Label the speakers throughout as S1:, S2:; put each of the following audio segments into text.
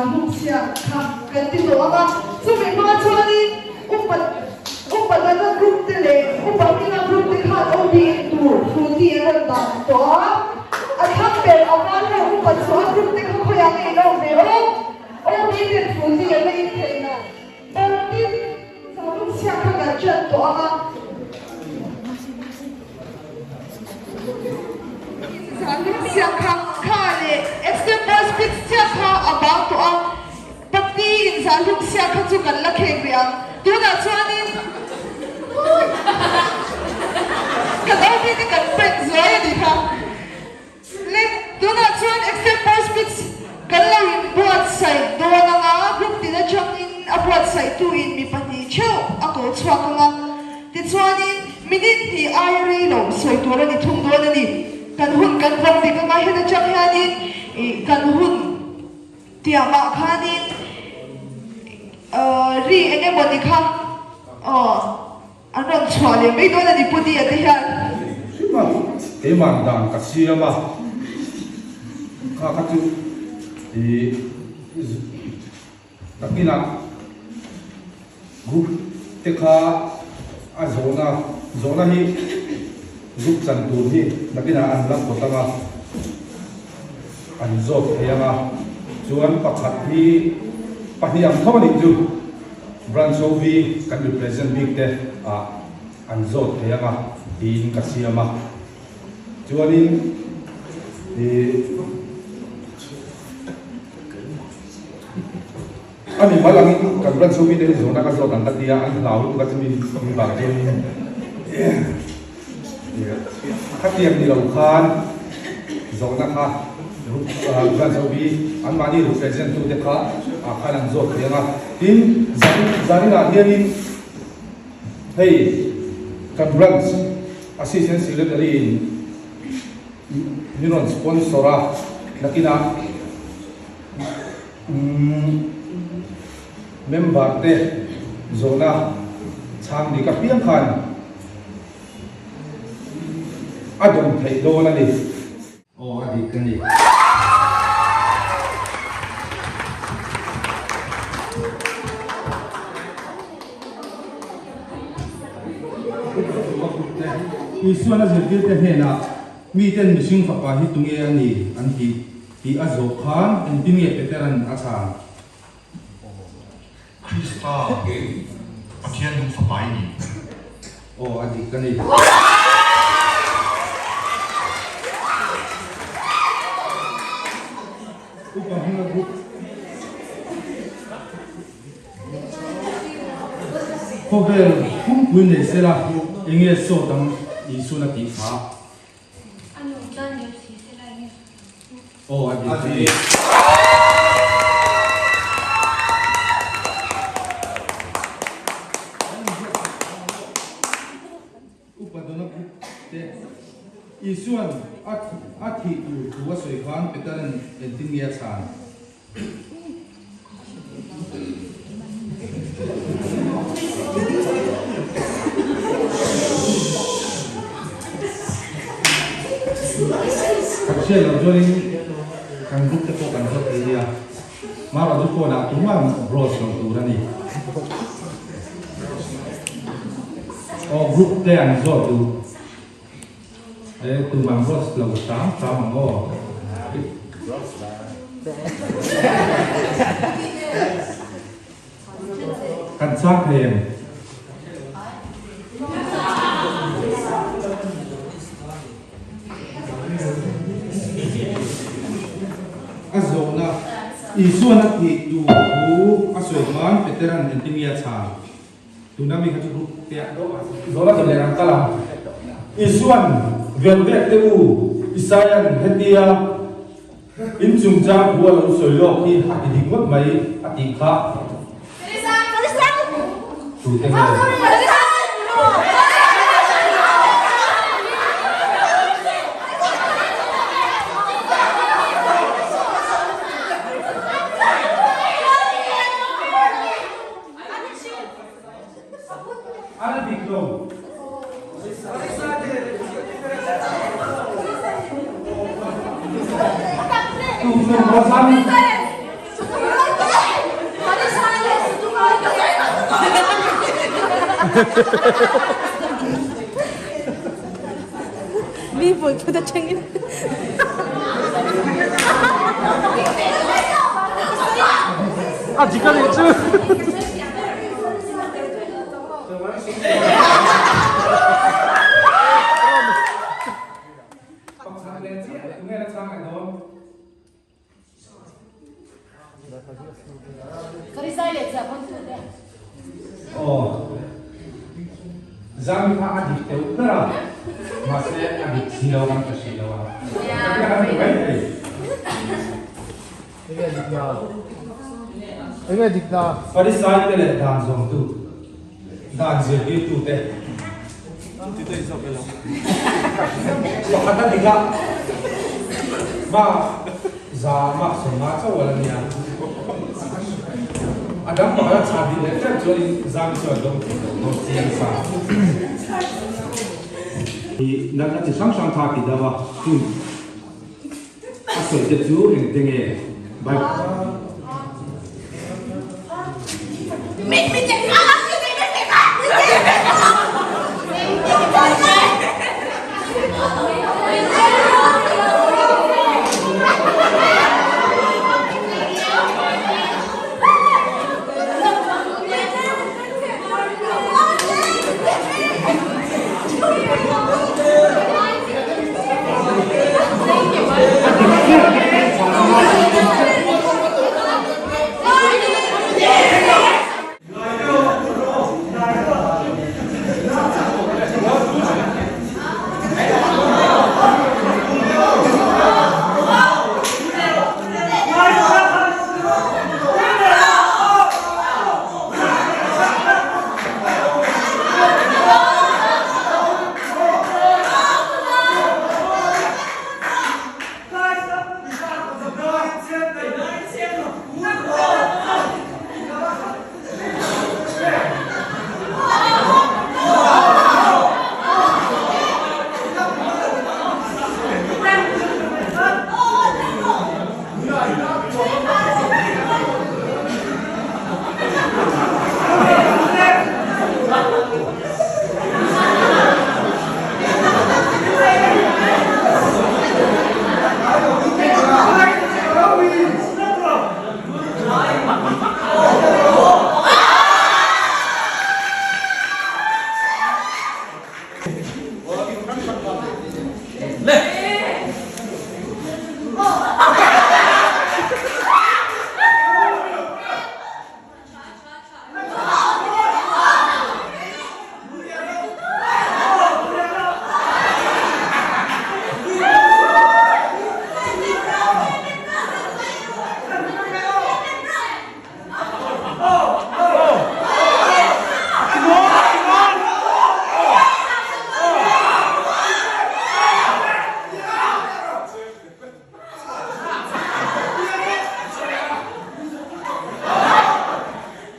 S1: Zahmuk chhia kha kan ti tawh ang a, chumi hma chuanin upa upa dana group te leh upa hminga group te khan OB in tur Frooti an rawn dah tawh a, a thlang ber a van ho upa chu a group te kha khawiah nge in awm ve aw? OB ten Frooti an la in theih lo. Tin, Zahmuk chhia kha kan ṭan tawh ang a. Zahmuk kha kha leh extempore speech chiah kha a bang tawh a, pati in zahhlum siak kha chu kan la kheng rih ang. Tunah chuanin kan OB te kan prank zuai a nih kha. Le, tunah chuan extempore speech kan lo inbuatsaih dawn ang a, group tin atangin a buatsaihtu in mi pahnih theuh a ko chhuak ang a. Tichuanin minute hnih aia rei lo sawi tur a ni thung dawn a ni. Kan hun kan vawm dik anga heta chang hianin ih kan hun tiamah khanin ri eng emaw ni kha aw an rawn chhuah leh mai dawn a ni Pu Nia te hian.
S2: Hrima keimah dan ka siam a, kha kha chu ih Nakinah group te kha a zawhna zawhna hi group chan tur hi nakinah an la phawt ang a, an zawt thei ang a, chuan pakhat hi pahnih ang tho a nih chu branch OV kan represent bik te ah an zawt thei ang a tiin ka siam a, chuanin ih. A mi mal angin kan branch ho mite hi zawhna ka zawt ang ka tia, an hlau lutuk a chumi mi vang chuanin khatiang ni lo khan zawhna kha branch ho hi anmahni represent tute kha ah khan an zawt thei ang a. Tin, zaninah hianin hei kan branch assistant secretary in min rawn sponsor a, nakinah Member te zawhna chhang dik apiang khan a dawm theih dawn a ni. Aw a dik a ni. Isuan a zirtirte hnenah, Miten mihring fapa hi tunge a ni? an ti. Tih a zawh khan engtin nge Petera'n a chhan?
S3: Krista, Pathian nung fapa i ni.
S2: Aw, a dik a ni. Upa hming a group. Khawvel pumpui nei sela enge sawt ang Isuan a tih kha?
S4: A nung tlan leh si se lai nge.
S2: Aw a dik a ni. Upa dawna group te Isuan a thih tur thu a sawi khan Petera'n engtin nge a chhan? Kan hriat loh chuanin kan group te pawh kan zawt thei nia. Mara chu phone ah tumah browse loh tur a ni. Aw group te an zawt duh. E tumah browse lo hram hram ang aw. Kan chang thei em? A zawhna, Isuan a thih tur thu a sawi khan Petera'n engtin nge a chhan? Tuna mi kha chu group te ah zawhna zawh leh ang kal ang. Isuan velvek te u Isaia'n hetia In chungchang thu a lo sawi lawk hi a ti dik ngawt mai a tih kha. Tute nge? A la dik lo.
S4: Mi vawi khat atangin.
S2: A dik a nih chu. Pakhat leh chiah tunge la chhang leh dawn? Aw, Zami kha a dik deuh ber a, mahse a dik si lo kan ka hrilh lo a, ka kan ti mai thei.
S5: Enge dik na? Enge dik na?
S2: Farisai te leh dan zawmtu, dan zirtirtu te. Pakhat a dik a, mah za mah sawmnga chauh a la nia. A dang pakhat a chhah dih leh tep chuanin zam chu a dawng thei lo dawn chiang sa. Hi natna chi hrang hrang kha a ti deuh a, chung a sawi te chu engte nge Bible.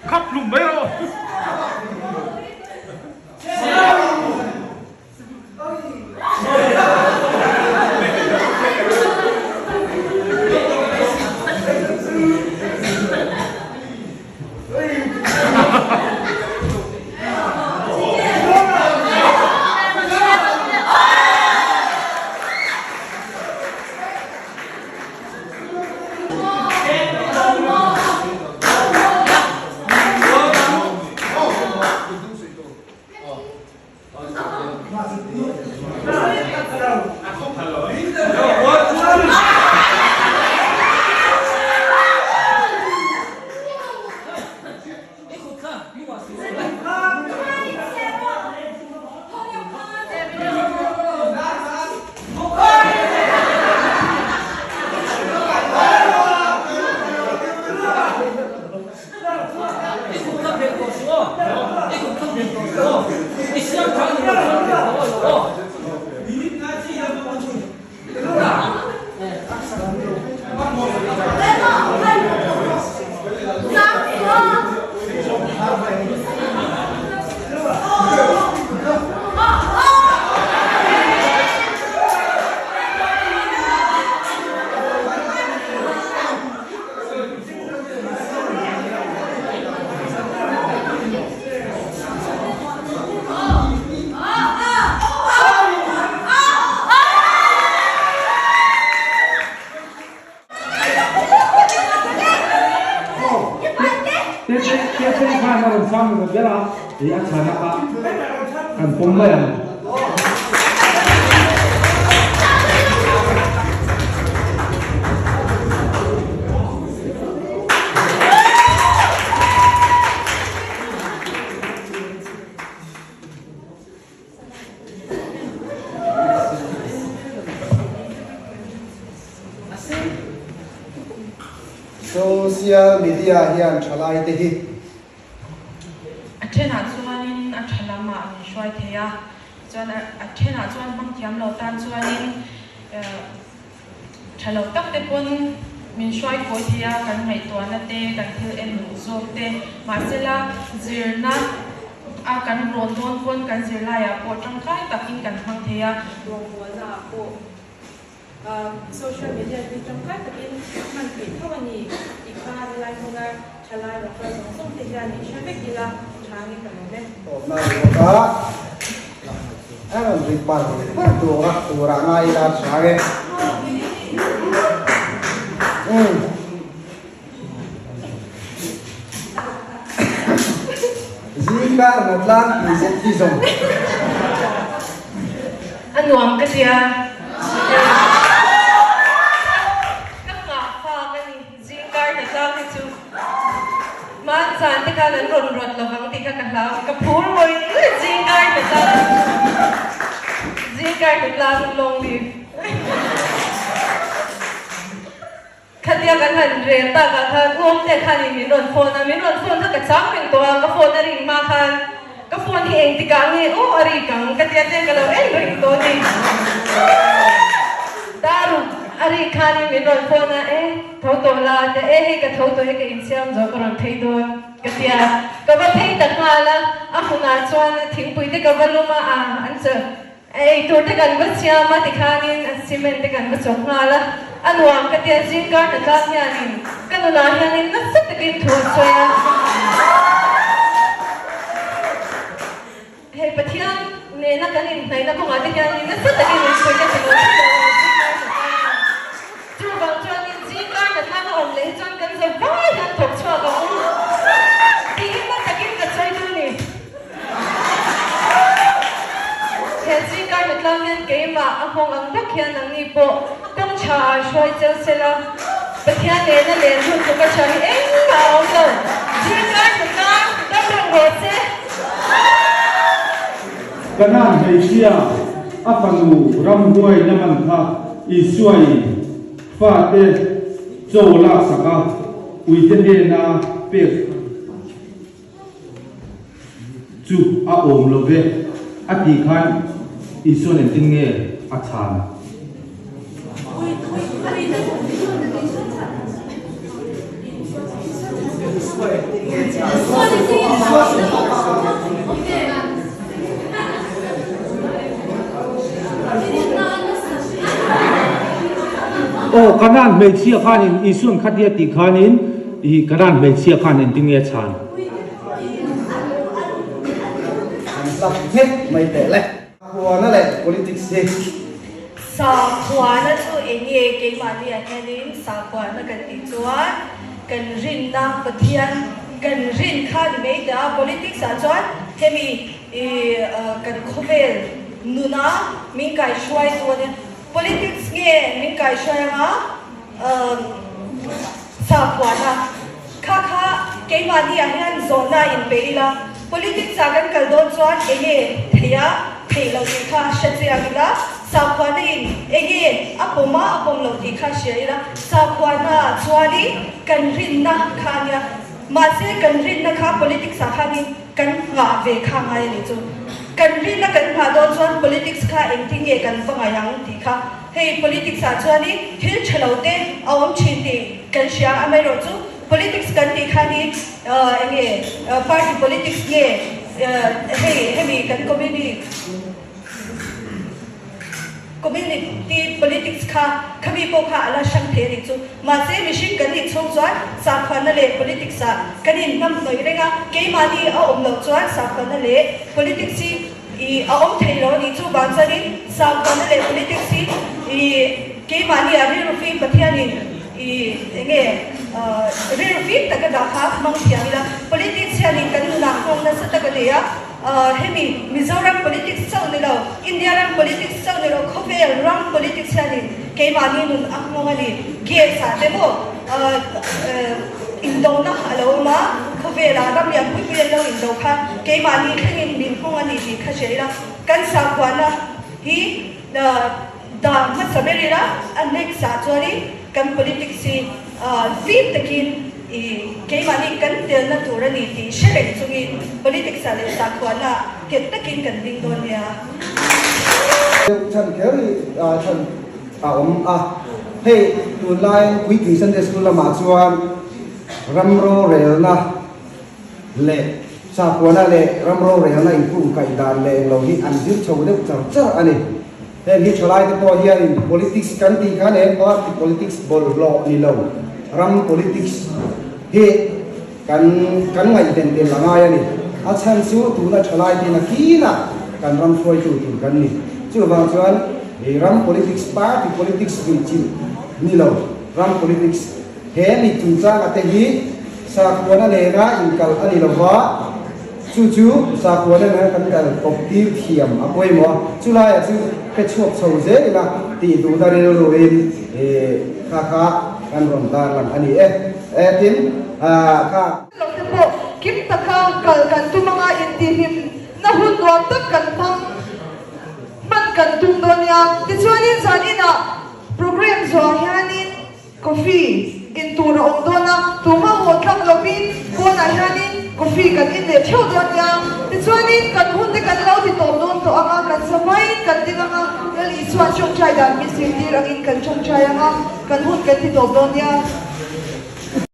S2: Khap hlum mai rawh. Feli khan a rawn chhang hmasa ber a, ih a chhana kha kan pawm mai ang.
S6: Social media hian thalai te hi.
S7: A thenah chuanin a tha lamah min hruai thei a, chuan a thenah chuan hmang thiam lo tan chuanin tha lo tak te pawn min hruai kawi thei a, kan ngaihtuahna te, kan thil en duh zawk te, mahsela zirna a kan rawn dawn pawn kan zirlaiah pawh tangkai takin kan hmang thei a.
S4: Rawngbawlna ah pawh Social media hi tangkai takin hman theih tho a ni tih kha helai hmuna thalai rawkral zawng zawng te hian in hre vek ila tha nge ka lawm e.
S6: Tawpna a ni bawk a, a rawn ri par par tur a tur ah ngai ila tha nge. Umm. Zingkar na tlang tih zet hi zawng.
S7: A nuam ka tia. Ka nghah fak a ni. Zingkar na tlang hi chu hmanzan te khan an rawn rawt lovang tih kha ka hlau. Ka phur ngawih ngawih zingkar na tlang. Zingkar na tlang long live. Khatia kan han rel takah khan Uamte khanin min rawn phone a, min rawn phone kha ka chang reng tawh a, ka phone a ring hma khan ka phone hi engtikah nge aw a rik ang ka tia chen ka lo en reng tawh a ni. Daruk a rik khanin min rawn phone a, e tho tawh la a tia, e hei ka tho tawh e ka insiam zawh ka rawn phei dawn ka tia, ka va phei ta nghal a, a hmunah chuan thingpui te ka va lum a, a an chawlh A eitur te kan va siam a tikhanin a cement te kan va chawk nghal a, a nuam ka tia zingkar hna tlang hianin ka nunah hianin nasa takin thu a sawi a. Hei Pathian nena kan inhnaihna kawngah te hianin nasa takin min pui ka ti lo thei lo a zingkar hna tlang hian. Chuvang chuanin zingkar hna tlang a awm leh hi chuan kan zo vai hian thawk chhuak ang u tiin na takin ka sawi duh ni. He zingkar hmetlang hian keimah a nghawng ang bawk hian nangni pawh kawng tha ah hruai cheu sela, Pathian nena len hun chu ka tha hi engmah a awm lo. Zingkar hmetlang dam reng rawh se.
S2: Kanaan hmeichhia a fanu ramhuai na man kha Isuain fate chaw laksak a uite hnena pek Chu a awm lo ve a tih khan Isua'n engtin nge a chhan? Aw, Kanaan hmeichhia khanin Isua'n khatia tih khanin I Kanaan hmeichhia khan engtin nge a chhan?
S6: An tlak nghet mai teh le. Sakhuana leh politics hi.
S8: Sakhuana chu eng nge keimahni ah hianin sakhuana kan tih chuan kan rinna Pathian kan rin kha ni mai ta politics ah chuan hemi i kan khawvel nuna min kaihruaitu a nia politics nge min kaihruai anga Sakhuana kha kha keimahni ah hian zawhna in pe ila, politics ah kan kal dawn chuan enge theih a theih loh tih kha hre chiang ila, sakhuana in enge a pawm a a pawm loh tih kha hria ila, sakhuana ah chuanin kan rinna kha a nia, mahse kan rinna kha politics ah khanin kan nghah ve kha ngai a nih chu. Kan rinna kan nghah dawn chuan politics kha engtin nge kan va ngaih ang tih kha. Hei politics ah chuanin thil tha lo te a awm thin tih kan hria a, amaherawhchu politics kan tih khan hi eng nge party politics nge hei hemi kan community community politics kha khami pawh kha a la hrang thei a nih chu. Mahse mihring kan nih chhung chuan sakhuana leh politics ah kan inhnamhnawih reng a, keimahni a awm loh chuan sakhuana leh politics hi I a awm thei lo a nih chu vang chuanin sakhuana leh politics hi i keimahni ah rilru fim Pathianin i. enge rilru fim taka dah kha hmang thiam ila, politics hianin kan nunah nghawng nasa tak a nei a, hemi Mizoram politics chauh ni lo, India ram politics chauh ni lo, khawvel ram politics hianin keimahni nun a nghawng a ni. Gas ah te maw indona a lo awm a, khawvelah ram lian pui pui an lo indo kha keimahni thlengin min nghawng a ni tih kha hria ila, kan sakhuana hi Dan hmasa ber ila a next ah chuanin kan politics hi fim takin i keimahni kan telna tur a ni tih hre reng chungin politics ah leh sakhuana ah nghet takin kan ding dawn nia.
S6: Deuh chhan kher hi chhan a awm a, hei tunlai Puitling Sunday School lamah chuan ram rorelna leh sakhuana leh ram rorelna inkungkaih dan leh englo hi an zir chho deuh char char a ni. Heng hi thalaite pawh hianin politics kan tih khan eng party politics bawlhhlawh ni lo, ram politics hi kan kan ngaihven tel a ngai a ni. A chhan chu tuna thalaite in a kinah kan ram hruaitu tur kan ni. Chuvang chuan hei ram politics, party politics ruihchilh ni lo, ram politics he mi chungchanga te hi sakhuana nena inkal a ni lova, Chu chu sakhuana nena kan kal kawp tir thiam a pawimawh a, chu laiah chu hre chhuak chho zel ila tih duhna rilruin kha kha kan rawn tar lang a ni e. Tin, kha.
S1: Lo te pawh kim taka kal kan tum anga intihhlim na hun nuam tak kan hmang hman kan tum dawn nia. Tichuanin zaninah programme zuah hianin Coffee in tur a awm dawn a, tumah haw tlak lovin pawnah hianin coffee kan in leh theuh dawn nia. Tichuanin kan hun te kan lo ti tawp dawn tawh ang a, kan sa hmain kan ding ang a, Lal Isua'n tawngtai dan min zirtir angin kan tawngtai ang a, kan hun kan ti tawp dawn nia.